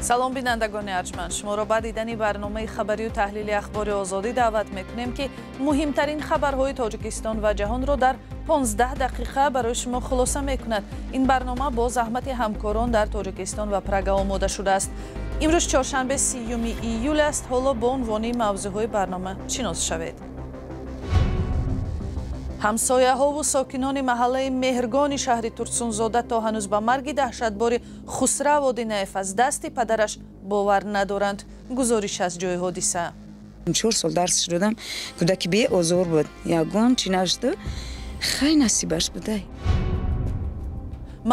Салом, бинандагони арҷманд. Шуморо ба дидани барномаи хабарию таҳлили Ахбори Озодӣ даъват мекунем, ки муҳимтарин хабарҳои Тоҷикистон ва ҷаҳонро дар 15 дақиқа барои шумо хулоса мекунад. Ин барнома бо заҳмати ҳамкорон дар Тоҷикистон ва Прага омода шудааст. Имрӯз чоршанбе, 30 июл аст. Ҳоло бо унвони мавзӯъҳои барнома шинос шавед. Ҳамсояҳову сокинони маҳаллаи Меҳргони шаҳри Турсунзода то ҳанӯз ба марги даҳшатбори Хусрав Одинаев аз дасти падараш бовар надоранд. Гузориш аз ҷои ҳодиса. 4 сол дарсш додам. Кӯдаки беозор буд, ягон чӣ нашуду хай, насибаш будай.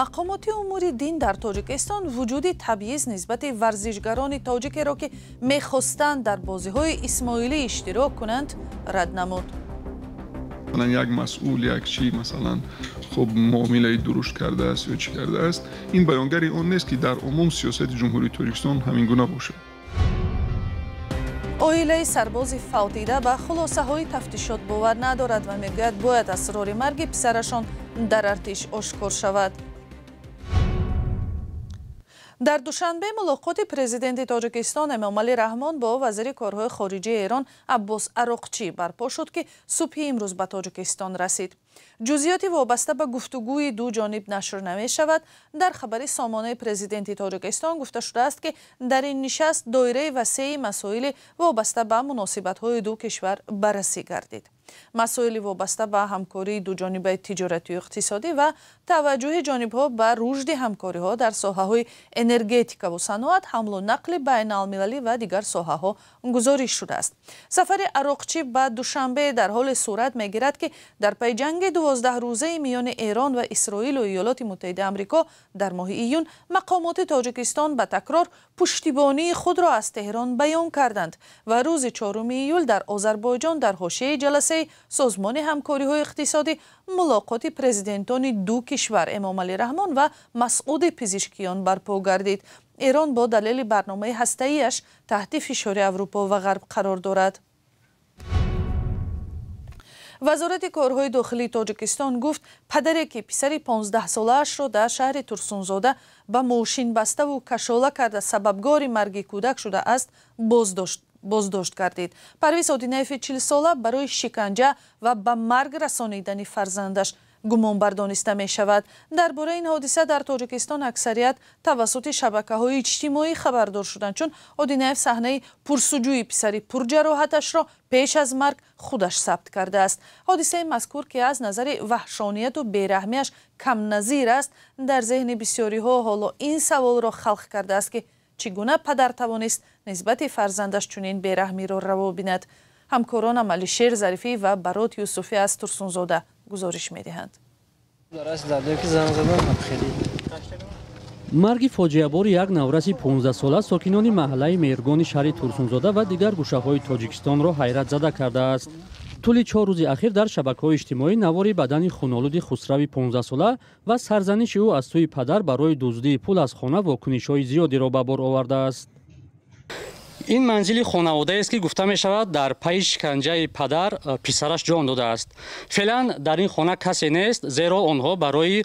Мақомоти умури дин дар Тоҷикистон вуҷуди табъиз нисбати варзишгарони тоҷикеро, ки мехостанд дар бозиҳои исмоилӣ иштирок кунанд, рад намуд. Масалан, як масъул, як чӣ, масалан, хуб, муомилаи дурушт кардааст ё чӣ кардааст, ин баёнгари он нест, ки дар умум сиёсати Ҷумҳурии Тоҷикистон ҳамин гуна бошад. Оилаи сарбози фавтида ба хулосаҳои тафтишот бовар надорад ва мегӯяд, бояд асрори марги писарашон дар артиш ошкор шавад. Дар Душанбе мулоқоти президенти Тоҷикистон Эмомалӣ Раҳмон бо вазири корҳои хориҷии Эрон Аббос Ароқчӣ барпо шуд, ки субҳи имрӯз ба Тоҷикистон расид. Ҷузъиёти вобаста ба гуфтугӯи ду ҷониб нашр намешавад. Дар хабари сомонаи президенти Тоҷикистон гуфта шудааст, ки дар ин нишаст доираи васеи масоили вобаста ба муносибатҳои ду кишвар баррасӣ гардид. Масоили вобаста ба ҳамкории дуҷонибаи тиҷоратию иқтисодӣ ва таваҷҷӯҳи ҷонибҳо ба рушди ҳамкориҳо дар соҳаҳои энергетикаву саноат, ҳамлу нақли байналмилалӣ ва дигар соҳаҳо гузориш шудааст. Сафари Ароқчӣ ба Душанбе дар ҳоле сурат мегирад, ки дар пайи ҷанги 12-рӯзаи миёни Эрон ва Исроилу Иёлоти Муттаҳидаи Амрико дар моҳи июн мақомоти Тоҷикистон ба такрор пуштибонии худро аз Теҳрон баён карданд ва рӯзи 4 июл дар Озарбойҷон дар ҳошияи ҷаласаи Созмони ҳамкориҳои иқтисодӣ мулоқоти президентони ду кишвар Эмомалӣ Раҳмон ва Масъуди Пизишкиён барпо гардид. Эрон бо далели барномаи ҳастаиаш таҳти фишори Аврупо ва Ғарб қарор дорад. Вазорати корҳои дохилии Тоҷикистон гуфт, падаре, ки писари 15-солаашро дар шаҳри Турсунзода ба мошин баставу кашола карда сабабгори марги кӯдак шудааст, боздошт гардид. Парвиз Одинаеви 40-сола барои шиканҷа ва ба марг расонидани фарзандаш гумонбар дониста мешавад. Дар бораи ин ҳодиса дар Тоҷикистон аксарият тавассути шабакаҳои иҷтимоӣ хабардор шуданд, чун Одинаев саҳнаи пурсуҷӯи писари пурҷароҳаташро пеш аз марг худаш сабт кардааст. Ҳодисаи мазкур, ки аз назари ваҳшонияту бераҳмиаш камназир аст, дар зеҳни бисёриҳо ҳоло ин саволро халқ кардааст, ки чӣ гуна падар тавонист нисбати фарзандаш чунин бераҳмиро раво бинад. Ҳамкоронам Алишер Зарифӣ ва Барот Юсуфӣ аз Турсунзода гузориш медиҳанд. Марги фоҷиабори як навраси 15-сола сокинони маҳаллаи Меҳргони шаҳри Турсунзода ва дигар гӯшаҳои Тоҷикистонро ҳайратзада кардааст. Тӯли 4 рӯзи ахир дар шабакаҳои иҷтимоӣ навори бадани хунолуди Хусрави 15-сола ва сарзаниши ӯ аз сӯи падар барои дуздии пул аз хона вокунишҳои зиёдеро ба бор овардааст. Ин манзили хонаводаест, ки гуфта мешавад, дар пайи шиканҷаи падар писараш ҷон додааст. Феълан дар ин хона касе нест, зеро онҳо барои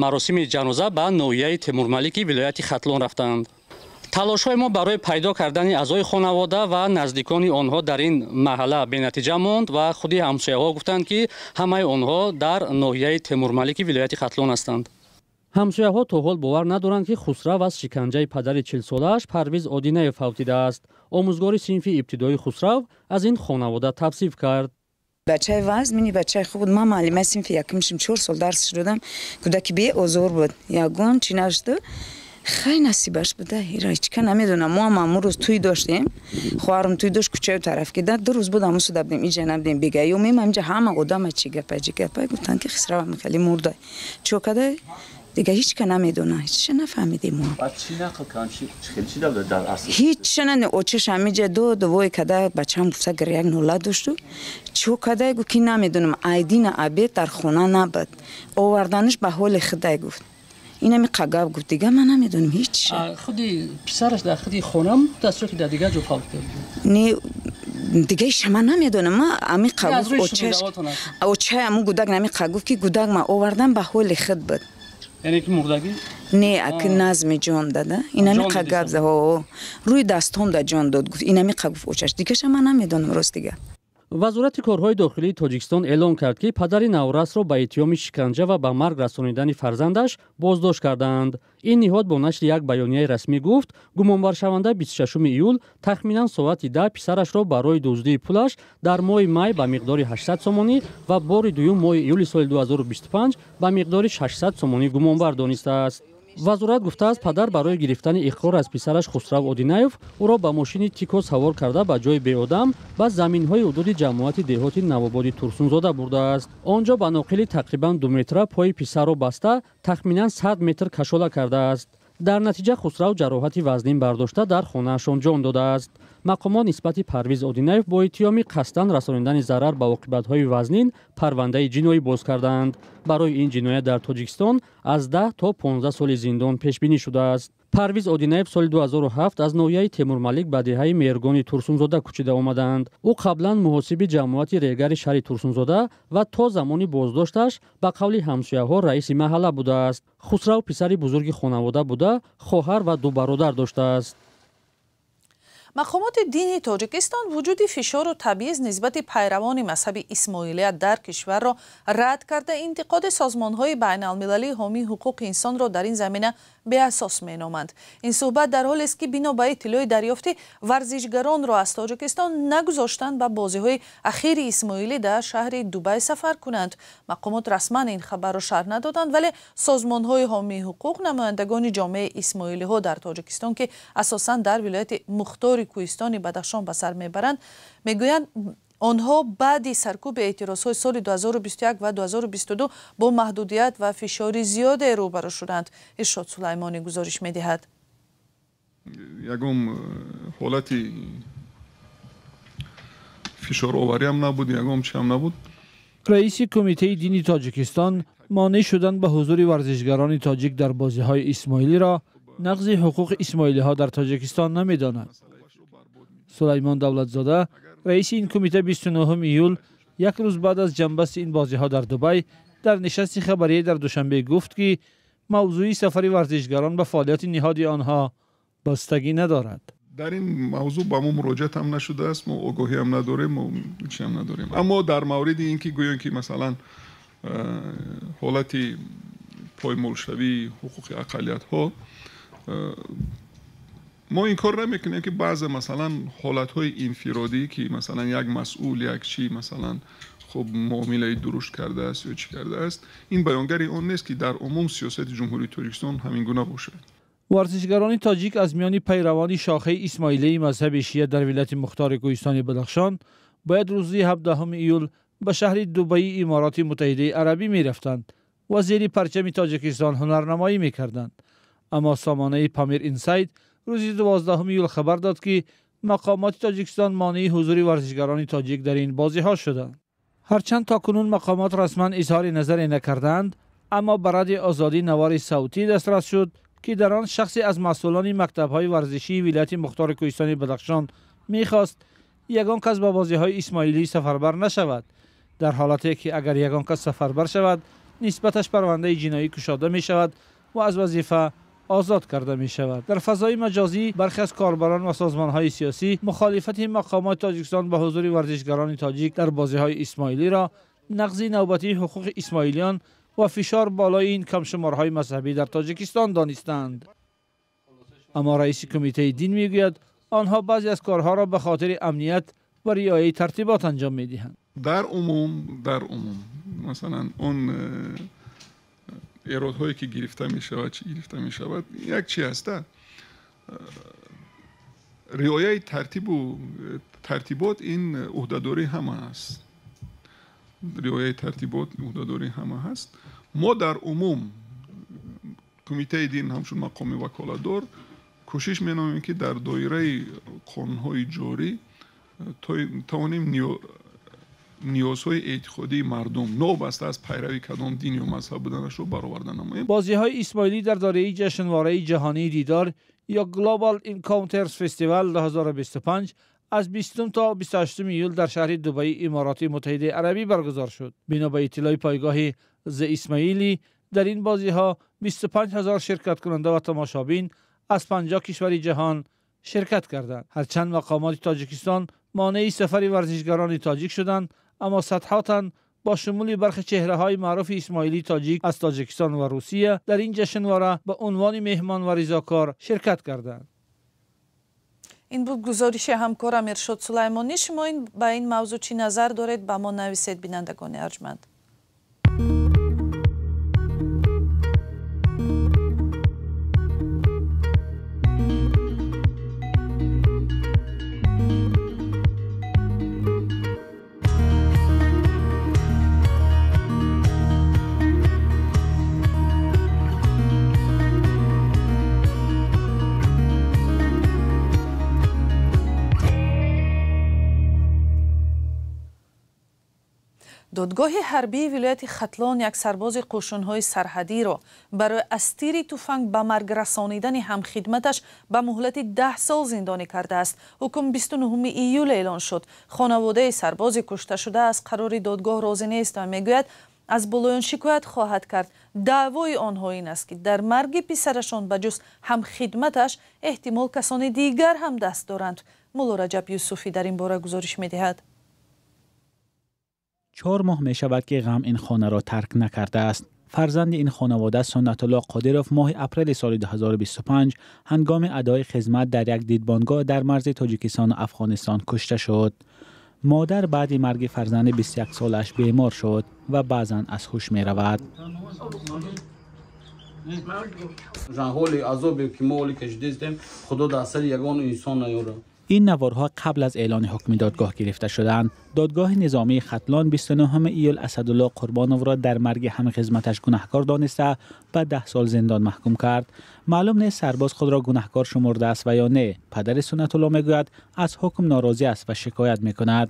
маросими ҷаноза ба ноҳияи Темурмалики вилояти Хатлон рафтанд. Талошҳои мо барои пайдо кардани аъзои хонавода ва наздикони онҳо дар ин маҳалла бенатиҷа монд ва худи ҳамсояҳо гуфтанд, ки ҳамаи онҳо дар ноҳияи Темурмалики вилояти Хатлон ҳастанд. Ҳамсояҳо то ҳол бовар надоранд, ки Хусрав аз шиканҷаи падари 40-солааш Парвиз Одинаев фавтидааст. Омӯзгори синфи ибтидоии Хусрав аз ин хонавода тавсиф кард. Бачаи вазмини, бачаи хуб буд. Ман муаллимаи синфи якумшим, 4 сол дарсш додам. Кӯдаки беозор буд, ягон чӣ нашуду хай, насибаш буда. Ҳечка намедонам. Мо ҳам ҳамун рӯз тӯй доштем, хоҳарам тӯй дошт, кӯчаю тараф ки 2 рӯз буд, ҳамун суда будем, иҷа набудем. Бега ёмем, ҳаминҷа ҳама одама чӣ гапа, чӣ гапа, гуфтанд, ки Хисрав хеле мурда, чо када. Дига ҳечка намедона, ҳечша нафаҳмидем мо. Ҳечша на. Очаш ҳамиҷа дод вой када, бачаам гуфта, гиряк нола дошту. Чо кадай, гуфт, ки намедонам, айдина обед дар хона набуд, оварданаш ба ҳоли худай, гуфт. Инами қагав гуфт, дига ман намедонам ҳеч. Худи писараш дар худи хонам даст ё ки дар дигар ҷо фавт кард? Не, дигаиша ман намедонам. Ма ами гуфт, очаи аму гудак нами гуфт, ки гудак ма овардан, ба ҳоли худ буд. Яъне ки мурдагӣ? Не, аки назми ҷон дада. Инамиқа гап за, рӯи дастҳом да ҷон дод, гуфт, инамиқа гуфт очаш. Дигаша ман намедонам, рост дига. Вазорати корҳои дохилии Тоҷикистон эълон кард, ки падари наврасро ба иттиҳоми шиканҷа ва ба марг расонидани фарзандаш боздошт кардаанд. Ин ниҳод бо нашри як баёнияи расмӣ гуфт, гумонбаршаванда 26 июл тахминан соати 10 писарашро барои дуздии пулаш дар моҳи май ба миқдори 800 сомонӣ ва бори дуюм моҳи июли соли 2025 ба миқдори 600 сомонӣ гумонбар донистааст. Вазорат гуфтааст, падар барои гирифтани иқрор аз писараш Хусрав Одинаев ӯро ба мошини Тико савор карда, ба ҷои беодам, ба заминҳои ҳудуди ҷамоати деҳоти Навободи Турсунзода бурдааст. Он ҷо ба ноқили тақрибан 2 метра пои писарро баста, тахминан 100 метр кашола кардааст. Дар натиҷа Хусрав ҷароҳати вазнин бардошта, дар хонаашон ҷон додааст. Мақомот нисбати Парвиз Одинаев бо иттиҳоми қасдан расонидани зарар ба оқибатҳои вазнин парвандаи ҷиноӣ боз кардаанд. Барои ин ҷиноят дар Тоҷикистон аз 10 то 15 соли зиндон пешбинӣ шудааст. Парвиз Одинаев соли 2007 аз ноҳияи Темурмалик ба деҳаи Меҳргони Турсунзода кӯчида омадаанд. Ӯ қаблан муҳосиби ҷамоати Регари шаҳри Турсунзода ва то замони боздошташ, ба қавли ҳамсояҳо, раиси маҳалла будааст. Хусрав писари бузурги хонавода буда, хоҳар ва ду бародар доштааст. Мақомоти дини Тоҷикистон вуҷуди фишору табъиз нисбати пайравони мазҳаби исмоилия дар кишварро рад карда, интиқоди созмонҳои байналмилалии ҳомии ҳуқуқи инсонро дар ин замина беасос меноманд. Ин суҳбат дар ҳолест, ки бино ба иттилои дарёфтӣ, варзишгаронро аз Тоҷикистон нагузоштанд ба бозиҳои ахири исмоилӣ дар шаҳри Дубай сафар кунанд. Мақомот расман ин хабарро шарҳ надоданд, вале созмонҳои ҳомии ҳуқуқ намояндагони ҷомеаи исмоилиҳо дар Тоҷикистон, ки асосан дар вилояти мухтори кӯҳистони Бадахшон ба сар мебаранд, мегӯянд, онҳо баъди саркӯби эътирозҳои соли 2021 ва 2022 бо маҳдудият ва фишори зиёде рӯбарӯ шуданд. Иршод Сулаймонӣ гузориш медиҳад. Ягон ҳолати фишоровариам набуд, ягон чиам набуд. Раиси Кумитаи дини Тоҷикистон монеъ шудан ба ҳузури варзишгарони тоҷик дар бозиҳои исмоилиро нақзи ҳуқуқи исмоилиҳо дар Тоҷикистон намедонад. Сулаймон Давлатзода, раиси ин кумита, 29 июл, як рӯз баъд аз ҷанбасти ин бозиҳо дар Дубай, дар нишасти хабарие дар Душанбе гуфт, ки мавзӯи сафари варзишгарон ба фаъолияти ниҳоди онҳо бастагӣ надорад. Дар ин мавзӯъ ба мо муроҷиатам нашудааст, мо огоҳиам надорем, мо чиам надорем. Аммо дар мавриди ин ки гӯён ки, масалан, ҳолати поймолшавии ҳуқуқи ақаллиятҳо, мо инкор намекунем, ки баъзе, масалан, ҳолатҳои инфиродӣ, ки, масалан, як масъул, як чӣ, масалан, хуб, муомилаи дурушт кардааст ё чӣ кардааст, ин баёнгари он нест, ки дар умум сиёсати Ҷумҳурии Тоҷикистон ҳамин гуна бошад. Варзишгарони тоҷик аз миёни пайравони шохаи исмоилияи мазҳаби шия дар вилояти мухтори кӯҳистони Бадахшон бояд рӯзи 17 июл ба шаҳри Дубаи Имороти Муттаҳидаи Арабӣ мерафтанд ва зери парчами Тоҷикистон ҳунарнамоӣ мекарданд. Аммо сомонаи Памир Инсайд рӯзи 12 июл хабар дод, ки мақомоти Тоҷикистон монеи ҳузури варзишгарони тоҷик дар ин бозиҳо шуданд. Ҳарчанд то кунун мақомот расман изҳори назаре накардаанд, аммо ба Радиои Озодӣ навори савтӣ дастрас шуд, ки дар он шахсе аз масъулони мактабҳои варзишии вилояти мухтори кӯҳистони Бадахшон мехост, ягон кас ба бозиҳои исмоилӣ сафарбар нашавад. Дар ҳолате ки агар ягон кас сафарбар шавад, нисбаташ парвандаи ҷиноӣ кушода мешавад ва аз вазифа озод карда мешавад. Дар фазои маҷозӣ бархе аз корбарон ва созмонҳои сиёсӣ мухолифати мақомоти Тоҷикистон ба ҳузури варзишгарони тоҷик дар бозиҳои исмоилиро нақзи навбатии ҳуқуқи исмоилиён ва фишор болои ин камшуморҳои мазҳабӣ дар Тоҷикистон донистанд. Аммо раиси Кумитаи дин мегӯяд, онҳо баъзе аз корҳоро ба хотири амният ва риояи тартибот анҷом медиҳанд. Дар умум, масалан, он эродҳое ки гирифта мешавад, чӣ гирифта мешавад, як чи ҳаста: риояи тартибу тартибот ин ӯҳдадории ҳама аст. Риояи тартибот ӯҳдадории ҳама ҳаст. Мо дар умум, Кумитаи дин ҳамчун мақоми ваколатдор, кӯшиш менамоем, ки дар доираи қонунҳои ҷорӣ тавонем ниёзҳои эътиқодии мардум, новобаста аз пайрави кадом дин ё мазҳаб буданашро, бароварда намоем. Бозиҳои исмоилӣ дар доираи ҷашнвораи ҷаҳонии Дидор ё Global Encounters Festival 2025 аз 20 то 28 июл дар шаҳри Дубаи Имороти Муттаҳидаи Арабӣ баргузор шуд. Бино ба иттилои пойгоҳи The Ismaili Дар ин бозиҳо 25,000 ширкаткунанда ва тамошобин аз 50 кишвари ҷаҳон ширкат карданд. Ҳарчанд мақомоти Тоҷикистон монеи сафари варзишгарони тоҷик шуданд, аммо садҳо тан бо шумули бархе чеҳраҳои маъруфи исмоилии тоҷик аз Тоҷикистон ва Русия дар ин ҷашнвора ба унвони меҳмон ва ризокор ширкат карданд. Ин буд гузориши ҳамкорам Иршод Сулаймонӣ. Шумо ба ин мавзӯъ чӣ назар доред? Ба мо нависед, бинандагони арҷманд. Додгоҳи ҳарбии вилояти Хатлон як сарбози қӯшунҳои сарҳадиро барои аз тири туфанг ба марг расонидани ҳамхидматаш ба муҳлати 10 сол зиндонӣ кардааст. Ҳукм 29 июл эълон шуд. Хонаводаи сарбози кушташуда аз қарори додгоҳ розӣ нест ва мегӯяд аз болоён шикоят хоҳад кард. Даъвои онҳо ин аст, ки дар марги писарашон ба ҷуз ҳамхидматаш эҳтимол касони дигар ҳам даст доранд. Мулло Раҷаб Юсуфӣ дар ин бора гузориш медиҳад. 4 моҳ мешавад, ки ғам ин хонаро тарк накардааст. Фарзанди ин хонавода Суннатулло Қодиров моҳи апрели соли 2025 ҳангоми адои хизмат дар як дидбонгоҳ дар марзи Тоҷикистону Афғонистон кушта шуд. Модар баъди марги фарзанди 21 солааш бемор шуд ва баъзан аз ҳуш меравад. Ҳоли азобе ки мо ҳоли кашидастем, Худо дар сари ягон инсон наёрад. Ин наворҳо қабл аз эълони ҳукми додгоҳ гирифта шуданд. Додгоҳи низомии Хатлон 29 июл Асадулло Қурбоновро дар марги ҳамхизматаш гунаҳкор дониста ба 10 сол зиндон маҳкум кард. Маълум нест сарбоз худро гунаҳкор шумурдааст ва ё не. Падари Суннатулло мегӯяд аз ҳукм норозӣ аст ва шикоят мекунад.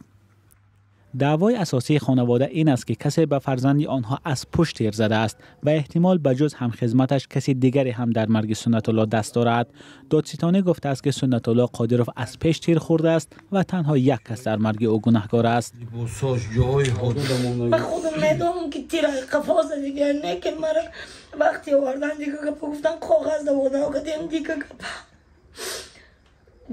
Даъвои асосии хонавода ин аст, ки касе ба фарзанди онҳо аз пушт тир задааст ва эҳтимол ба ҷуз ҳамхизматаш каси дигаре ҳам дар марги Суннатулло даст дорад. Додситонӣ гуфтааст, ки Суннатулло Қодиров аз пеш тир хӯрдааст ва танҳо як кас дар марги ӯ гунаҳкор аст. Ман худам медонам, ки тир қафо задига, не ки мара вақти овардан дига гапа гуфтан, коғаз даводан кадем дига гапа.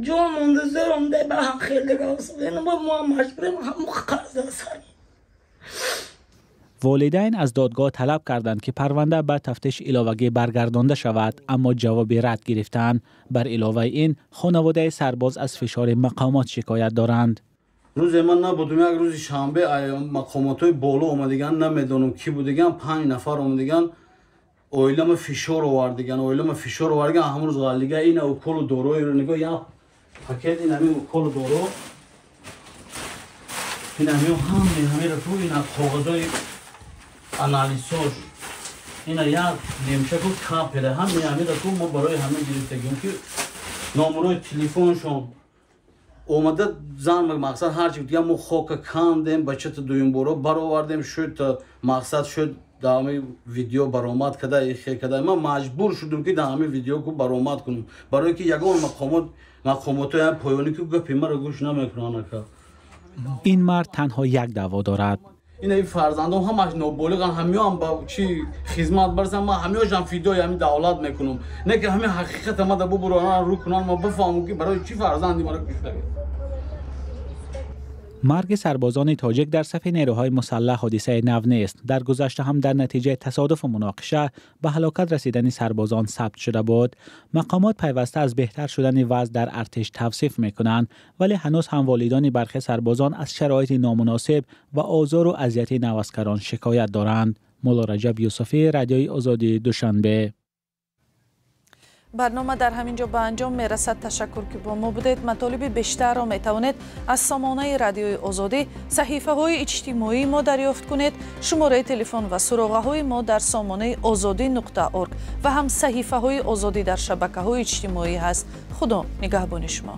Ҷон монда, зӯрам дай ба ҳам хеле гавсадем, мо маҷбурем ҳам қарз сар. Волидайн аз додгоҳ талаб карданд, ки парванда ба тафтиши иловагӣ баргардонда шавад, аммо ҷавоби рад гирифтанд. Бар иловаи ин, хонаводаи сарбоз аз фишори мақомот шикоят доранд. Рӯзе ман набудум, як рӯзи шанбе мақомотҳои боло омадиган, намедонам ки будиган, 5 нафар омадиган, оилама фишор овардиган, оилама фишор овардиган, ҳамон рӯз ғаллига ина уколу дороиро нигоҳ, як пакет ин ҳамин уколу доро, ин ҳамин ҳамаи ҳаминро ту ина коғазои анализҳош, ина як немчаку капеле, ҳамаи ҳаминро ту мо барои ҳамин гирифтагим, ки номерои телефоншон омада зан мақсад ҳарчи дигар мо хока кандем, бачата дуюмборо баровардем, шуд мақсад шуд дар ҳамин видео баромад када, ихе када. Ман маҷбур шудум, ки дар ҳамин видео ку баромад кунам, барое ки ягон мақомотҳои поёнӣ ку гапи маро гӯш намекунанд. Ака, ин мард танҳо як даъво дорад. Ина ин фарзандом ҳамаш ноболиғанд, ҳамиёам ба чӣ хизмат барсам, ман ҳамиёшам фидои ҳамин давлат мекунам. Не ки ҳамин ҳақиқата мада бубуронан рӯ кунанд, ма бифаҳмам, ки барои чӣ фарзанди маро куштагӣ. Марги сарбозони тоҷик дар сафи нерӯҳои мусаллаҳ ҳодисаи нав нест. Дар гузашта ҳам дар натиҷаи тасодуфу муноқиша ба ҳалокат расидани сарбозон сабт шуда буд. Мақомот пайваста аз беҳтар шудани вазъ дар артиш тавсиф мекунанд, вале ҳанӯз ҳам волидони бархе сарбозон аз шароити номуносиб ва озору азияти наваскарон шикоят доранд. Мулло Раҷаб Юсуфӣ, Радиои Озодӣ, Душанбе. Барнома дар ҳамин ҷо ба анҷом мерасад. Ташаккур, ки бо мо будед. Матолиби бештарро метавонед аз сомонаи Радиои Озодӣ, саҳифаҳои иҷтимоии мо дарёфт кунед. Шумораи телефон ва суроғаҳои мо дар сомонаи озодӣ.орг ва ҳам саҳифаҳои Озодӣ дар шабакаҳои иҷтимоӣ ҳаст. Худо нигаҳбони шумо.